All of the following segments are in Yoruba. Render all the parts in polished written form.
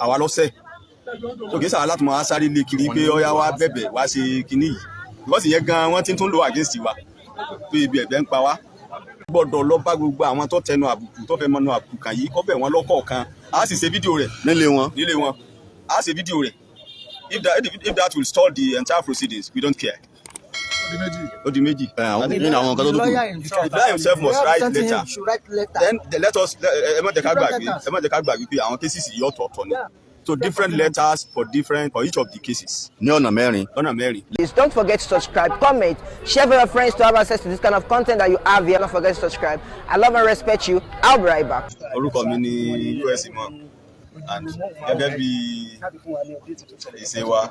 Àwa lọ́sẹ̀ tó kìí sàrà láti máa sáré lé kiri pé ọ̀yá wa bẹ̀bẹ̀ wá ṣe kinní yìí, because ìyẹn gan wọ́n ti tún lò against wa pé ibi ẹ̀bẹ̀ ń pa wá. Gbọ́dọ̀ lọ bá gbogbo àwọn tó tẹnu àbùkù, tó fẹ́ mọnu àbùkù kàn yìí, kó bẹ̀ wọ́n lọ́kọ̀ọ̀kan. Á sì ṣe fídíò rẹ̀. Nílé wọn. Nílé wọn, á ṣe fídíò rẹ̀. If that will stall the entire proceedings, we don't care. Ó di méjì. Ẹ, àwọn nínú àwọn nǹkan tó tó kù. The lawyer himself must write letter. Should write letter. Then let us, ẹ má jẹ́ ká gbàgbé, ẹ má jẹ́ ká gbàgbé pé àwọn cases yìí, ọ̀tọ̀ọ̀tọ̀ ni, so different letters for each of the cases. Ní ọ̀nà mẹ́rin. Lọ́nà mẹ́rin. Please don't forget to subscribe, comment, share with your friends to have access to this kind of content that you have here. Don't forget to subscribe. I love and respect you. I'll be right back. Orúkọ mi ni US Imam, and gẹ́gẹ́ bí ìṣe wa,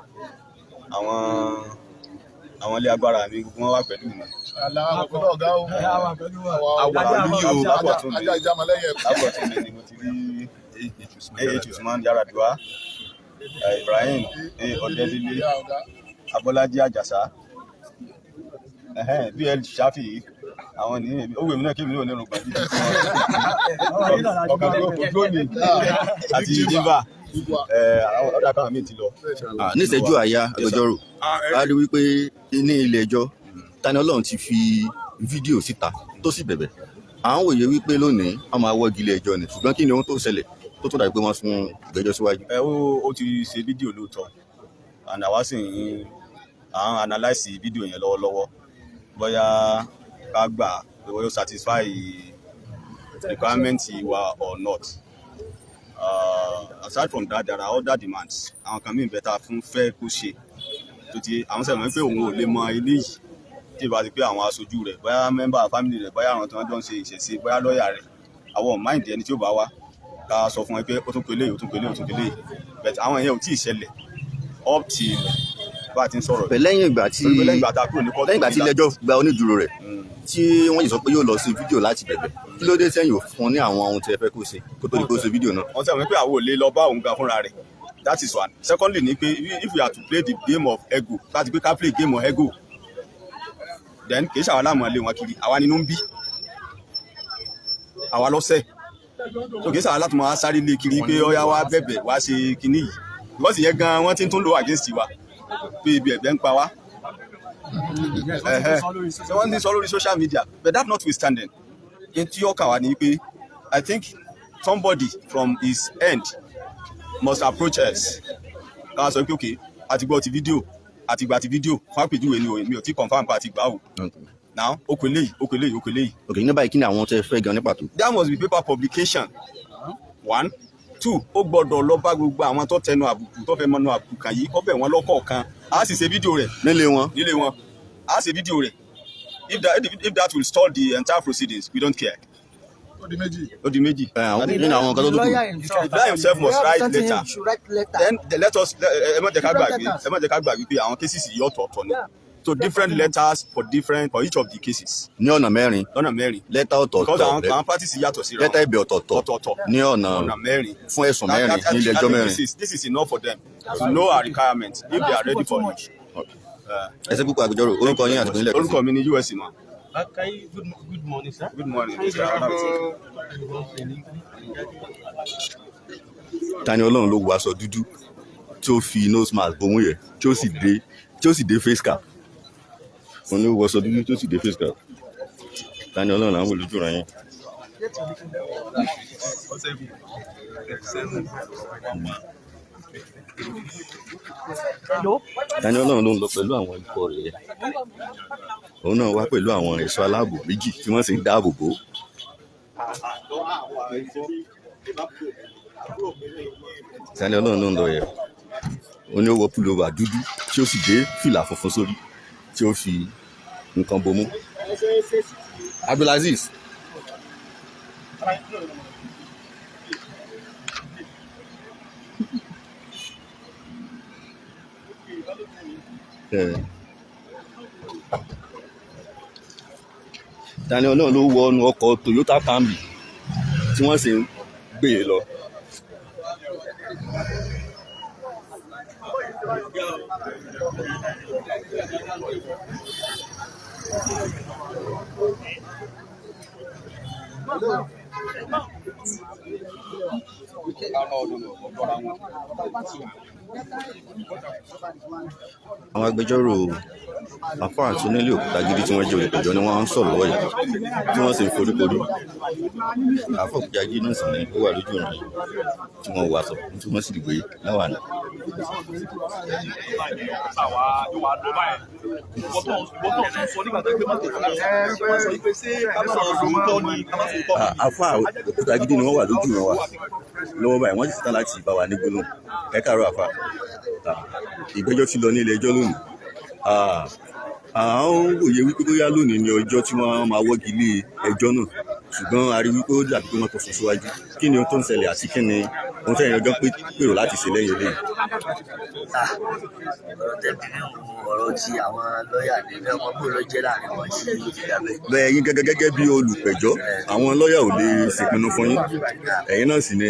àwọn ilé agbára mi, gbogbo wọn wà pẹ̀lú mi. Àwa ní o lápọ̀tún mi, lápọ̀tún mi ni mo ti rí Ah Usman Yaradua, Ibrahim A Ọ̀dẹ́dílé, Abọ́lájí Àjàsá, BL Shafi. Àwọn ní ó wù mí náà kí èmi náà nírun gbàdí ọkàn tó kò dúró ní àti diva ọ̀dà káwọn míì ti lọ. Ah, ní ìṣẹ́jú àyà, agbẹjọ́rò, a rí wípé ní ilé ẹjọ́, Tani Olohun ti fi fídíò síta tó sì bẹ̀bẹ̀. À ń wòye wípé lónìí wọ́n máa wọ́gi ilé ẹjọ́ ni, ṣùgbọ́n kí ni ohun tó ṣẹlẹ̀ tó tó dàbí pé wọ́n sún ìgbẹ́jọ́ síwájú? Ẹ ó ti ṣe fídíò lóòótọ́, and àwa sì ń à ń analyse fídíò yẹn lọ́wọ́lọ́wọ́, bóyá ká gbà pé wọ́n yóò satisfy requirement wa or not. Aside from that, there are other demands, àwọn kan mìíràn better fún fẹ́ kó ṣe tó ti àwọn sẹ̀mọ́ pé òun ò lè mọ eléyìí tí ìbá ti pé àwọn aṣojú rẹ̀, bóyá member family rẹ̀, bóyá àwọn tí wọ́n jọ ń ṣe ìṣẹ̀ṣe, bóyá lọ́ọ̀yà rẹ̀. Àwọn ò mind ẹni tí ó bá wá ká sọ fún ẹ pé ó tún pélé, ó tún pélé, ó tún pélé, but àwọn yẹn ò tí ì ṣẹlẹ̀ up till bá a ti ń sọ̀rọ̀. Pẹ̀ lẹ́yìn ìgbà tí Torí pé lẹ́yìn ìgbà tá a kúrò ní kóòtù, lẹ́yìn ìgbà tí ilé ẹjọ́ gba onídùúró rẹ̀, tí wọ́n yìí sọ pé yóò lọ sí fídíò láti bẹ̀bẹ̀, kí ló dé sẹ́yìn ò fún ní àwọn ohun tí ẹ fẹ́ kó ṣe kó tó di pé ó ṣe fídíò náà? Wọ́n sọ pé àwọn ò lè lọ bá òun gan fúnra rẹ̀, that is one. Secondly ni pé if we are to play the game of ego, láti pé ká play game of ego, then kì í ṣàwọn aláàmọ̀ lé wọn kiri. Àwa nínú ń bí àwa lọ́sẹ̀ so kì í ṣàwọn láti máa sáré lé kiri pé ọ̀yá wa bẹ̀bẹ̀ wá ṣe kinní yìí, because ìyẹn gan wọ́n ti ń tún lò against wa pé ibi ẹ̀bẹ̀ ń pa wá. So wọ́n ti sọ lórí social media. But that notwithstanding, in tí ó kà wá ni pé I think somebody from his end must approach us, ká sọ pé okay, a ti gbọ́ ti fídíò, a ti gba ti fídíò fún àpèjúwe ni o, mi ò tí confirm pa àti gbà o. Now ó kò léyìí, ó kò léyìí, ó kò léyìí. Ok, ní báyìí, kí ni àwọn tẹ́ fẹ́ gan ní pàtó? There must be paper publication, one. Two, ó gbọ́dọ̀ lọ bá gbogbo àwọn tó tẹnu àbùkù, tó fẹ́ mọnu àbùkù kàn yìí, kó bẹ̀ wọ́n lọ́kọ̀ọ̀kan. Á sì ṣe fídíò rẹ̀. Nílé wọn. Nílé wọn, á ṣe fídíò rẹ̀. If that will stall the entire proceedings, we don't care. Ó di méjì. Ó di méjì. Ẹ, àwọn nínú àwọn nǹkan tó tó kù. The lawyer himself must write letter. Then let us, ẹ má jẹ́ ká gbàgbé, ẹ má jẹ́ ká gbàgbé pé àwọn cases yìí, ọ̀tọ̀ọ̀tọ̀ ni, so different letters for each of the cases. Ní ọ̀nà mẹ́rin. Lọ́nà mẹ́rin. Lẹ́tà Because ọ̀tọ̀ọ̀tọ̀. àwọn parties yàtọ̀ síra. Lẹ́tà ẹ̀bẹ̀ ọ̀tọ̀ọ̀tọ̀. Ọ̀tọ̀ọ̀tọ̀. Ní ọ̀nà ọ̀nà mẹ́rin. Fún ẹ̀sùn mẹ́rin ní ilé I ẹjọ́ think mẹ́rin. This is enough for them to know our requirement if they are ready for it. Ẹ ṣé púpọ̀, agbẹjọ́rò. Orúkọ yín àti ìpínlẹ̀? Orúkọ mi ni US Imam. Okay, good morning, sir. Good morning, Mr. Olabisi. Tani Olohun ló wọ aṣọ dúdú tí ó fi nose mask bomú yẹ, tí ó sì dé face cap. Òun ló wọ aṣọ dúdú tí ó sì dé face cap. Tani Olohun là ń wò lójú rẹ yẹn. Tani Olohun ló ń lọ pẹ̀lú àwọn ikọ̀ rẹ̀. Òun náà wá pẹ̀lú àwọn ẹ̀ṣọ́ aláàbò méjì tí wọ́n sì ń dáàbò bò ó. Tani Olohun ló ń lọ yẹn. Ó ní ó wọ pullover dúdú tí ó sì dé fìlà funfun sórí, tí ó fi nǹkan bomú. Abdulaziz. Eh. Tani Olohun ló wọnú ọkọ̀ Toyota Camry tí wọ́n sì ń gbé e lọ. Àwọn agbẹjọ́rò Àfáà Tónílé Òkútagídí tí wọ́n jẹ́ olùpẹ̀jọ́ ni wọ́n ń sọ̀rọ̀ lọ́wọ́ yìí, tí wọ́n sì ń foríkorí. Àfáà Òkútagídí náà sì ni ó wà lójú ìran yìí tí wọ́n wọ aṣọ tí wọ́n sì gbé láwàní. Àfáà Òkútagídí ni wọ́n wà lójú ìran wa lọ́wọ́ báyìí, wọ́n sì tán láti bá wa ní gbólóhùn. Ẹ káàárọ̀ àfáà. Ìgbẹ́jọ́ ti lọ ní ilé ẹjọ́ lónìí. À ń wòye wípé bóyá lónìí ni ọjọ́ tí wọ́n máa wọ́gi lé ẹjọ́ náà, ṣùgbọ́n a rí wípé ó dàbí pé wọ́n tó sún síwájú. Kí ni ohun tó ń ṣẹlẹ̀ àti kí ni ohun tẹ́yin ọjọ́ pé pèrò láti ṣe lẹ́yìn eléyìí? Ọ̀rọ̀ tẹ́bi ní ọ̀rọ̀ tí àwọn lọ́ọ̀yà ní ọmọ bó ló jẹ́ láàrin wọn tí ó fi dàbẹ̀. Bẹ́ẹ̀ yín gẹ́gẹ́ bí olùpẹ̀jọ́, àwọn lọ́ọ̀yà ò lè ṣèpinnu fún yín, ẹ̀yin náà sì ni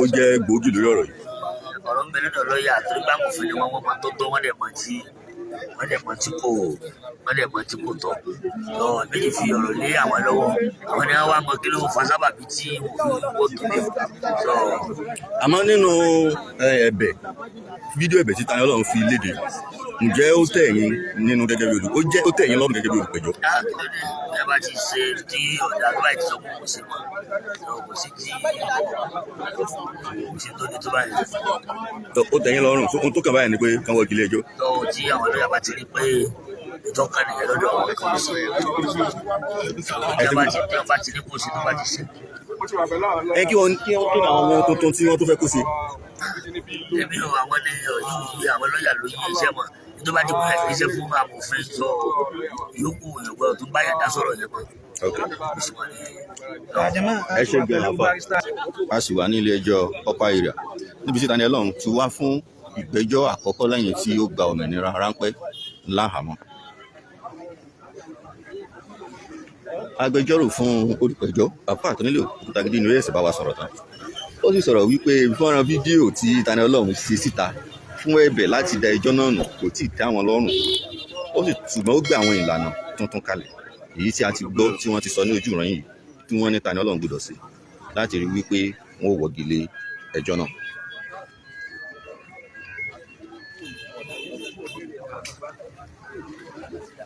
ó jẹ́ gbòógì lórí ọ̀rọ̀ yìí. Ọ̀rọ̀ ń bẹ lọ́dọ̀ lọ́ọ̀yà torí bá amòfin ni wọ́n, wọ́n mọ tó tọ́, wọ́n dẹ̀ mọ tí wọ́n dẹ̀ mọ tí kò wọ́n dẹ̀ mọ tí kò tọ́. Lọ méjì fi ọ̀rọ̀ lé àwọn lọ́wọ́, àwọn ni wọ́n wá mọ kí ló fa sábàbí tí wọ́n fi wọ́gi lé sọ. Àmọ́ nínú ẹ̀bẹ̀ fídíò ẹ̀bẹ̀ tí Tani Olohun fi léde, ǹjẹ́ ó tẹ̀ yín nínú gẹ́gẹ́ bí olù ó jẹ́ ó tẹ̀ yín lọ́rùn gẹ́gẹ́ bí olùpẹ̀jọ́? Kí ló dé? Ẹ bá ti ṣe tí ọ̀dà tó bá ti sọ pé kò sí mọ́, kò sí tí kò sí tó ní tó báyìí. Ó tẹ̀ yín lọ́rùn. Ohun tó kàn báyìí ni pé kán wọ́gi lé ẹjọ́. Lọ́wọ́ tí àwọn lọ́yà bá ti rí pé ìtọ́ka nìyẹn lọ́dọ̀ àwọn kan sí tí wọ́n bá ti ní kó sí tó bá ti ṣe. Ẹ kí wọ́n kí wọ́n kí ni àwọn ohun tuntun tí wọ́n tó fẹ́ kó sí? Èmi ò àwọn ní yóò yí àwọn lọ́yà ló yí iṣẹ́ mọ́ tó bá ti kó iṣẹ́ fún amòfin sọ yòókù ìyọ̀gbọ́n tó bá yàtá sọ̀rọ̀ yẹn mọ́. Ẹ ṣe gan afa. A sì wà ní ilé ẹjọ́ Upper Area níbi tí Tani Olohun ti wá fún ìgbẹ́jọ́ àkọ́kọ́ lẹ́yìn tí ó gba òmìnira ráńpẹ́ láhàámọ́. Agbẹjọ́rò fún olùpẹ̀jọ́ Àfáà Tónílé Òkútagídí ni ó yẹ̀sẹ̀ bá wa sọ̀rọ̀ tán. Ó sì sọ̀rọ̀ wípé fọ́nrán fídíò tí Tani Olohun ṣe síta fún ẹ̀bẹ̀ láti da ẹjọ́ náà nù kò tíì tẹ́ àwọn lọ́rùn, ó sì ṣùgbọ́n ó gbé àwọn ìlànà tuntun kalẹ̀, èyí tí a ti gbọ́ tí wọ́n ti sọ ní ojú ìran yìí tí wọ́n ní Tani Olohun gbọ́dọ̀ sí láti rí wípé wọ́n ò wọ́gi lé ẹjọ́ náà.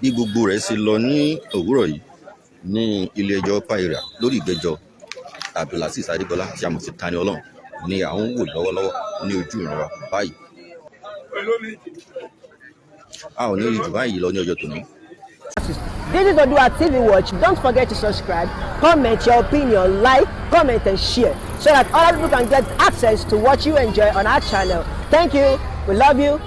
Bí gbogbo rẹ̀ ṣe lọ ní òwúrọ̀ yìí ní ilé ẹjọ́ Upper Area lórí ìgbẹ́jọ́ Abdulazeez Adébọlá tí a mọ̀ sí Tani Olohun ni à ń wò lọ́wọ́lọ́wọ́ ní ojú ìran wa báyìí. A ò ní rí jù báyìí lọ ní ọjọ́ tòní. This is Odua TV Watch. Don't forget to subscribe, comment your opinion, like, comment, and share so that other people can get access to what you enjoy on our channel. Thank you. We love you.